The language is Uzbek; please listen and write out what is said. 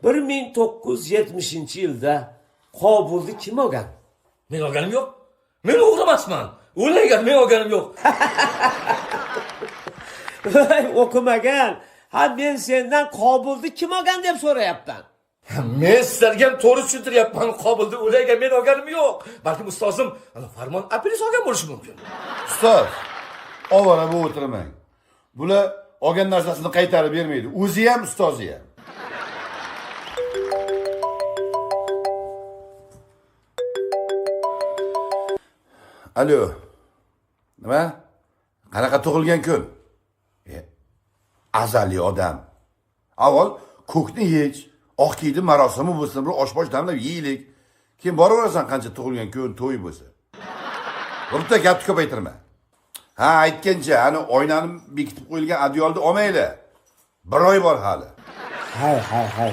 1970-yilda Qobulni kim olgan? Men olganim yo'q. Men o'g'ri emasman. O'ylagan men olganim yo'q. Voy, o'qimagan. Ha, men sendan Qobulni kim olgan deb so'rayapman. Men sizlarga ham to'g'ri tushuntiryapman. Qobilni o'ylagan men olganim yo'q. Balkim ustozim ana Farmon Apilis olgan bo'lishi mumkin. Ustoz, ovora bo'lib o'tirmang. Bular olgan narsasini qaytarib bermaydi. O'zi ham, ustozi ham. Alo. Nima? Qanaqa tug'ilgan kun? E, azali odam. Avval ko'kni yech, oq kiydi marosimi bo'lsin, bir osh-posh damlab yeylik. Keyin boraverasan qancha tug'ilgan kun, to'y bo'lsa. Bitta gapni ko'paytirma. Ha, aytgancha, ani oynani bekitib qo'yilgan adyolni olmanglar. Bir oy bor hali. Hay, hay, hay.